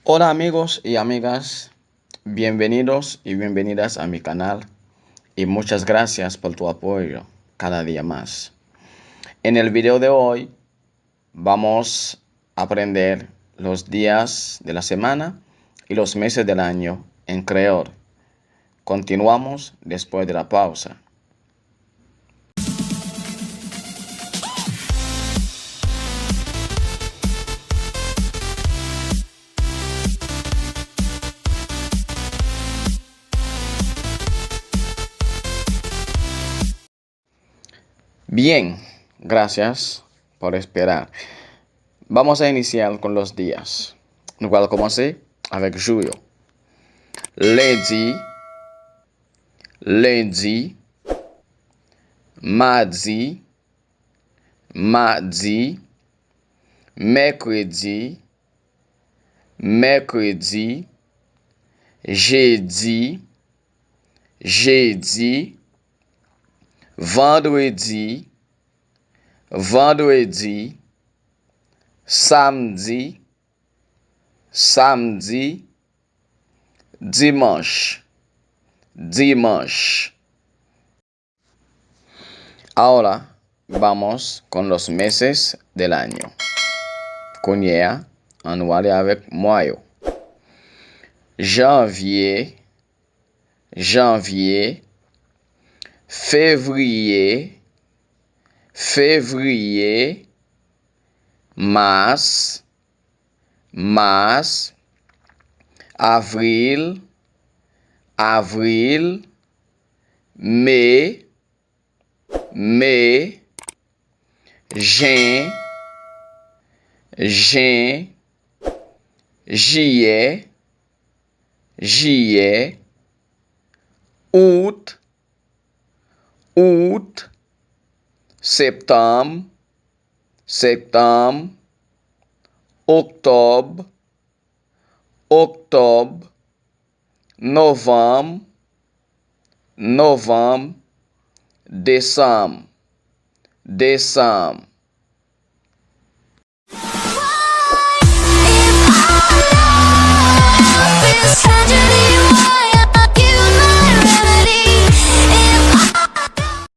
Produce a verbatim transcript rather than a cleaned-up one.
Hola amigos y amigas, bienvenidos y bienvenidas a mi canal y muchas gracias por tu apoyo cada día más. En el video de hoy vamos a aprender los días de la semana y los meses del año en creol. Continuamos después de la pausa. Bien, gracias por esperar. Vamos a iniciar con los días. Nou pral kòmanse avèk jou yo. Lendi, lendi, madi, madi, mèkredi, mèkredi, jedi, jedi, vandredi, vandredi, samdi, samdi, dimanch, dimanch. Ahora vamos con los meses del año. Kounye a, ann nou ale avèk mwa yo. Janvye, janvye, fevriye, fevriye, mas, mas, avril, avril, me, me, jen, jen, jiyè, jiyè, out, out, septanm, septanm, oktòb, oktòb, novanm, novanm, desanm, desanm.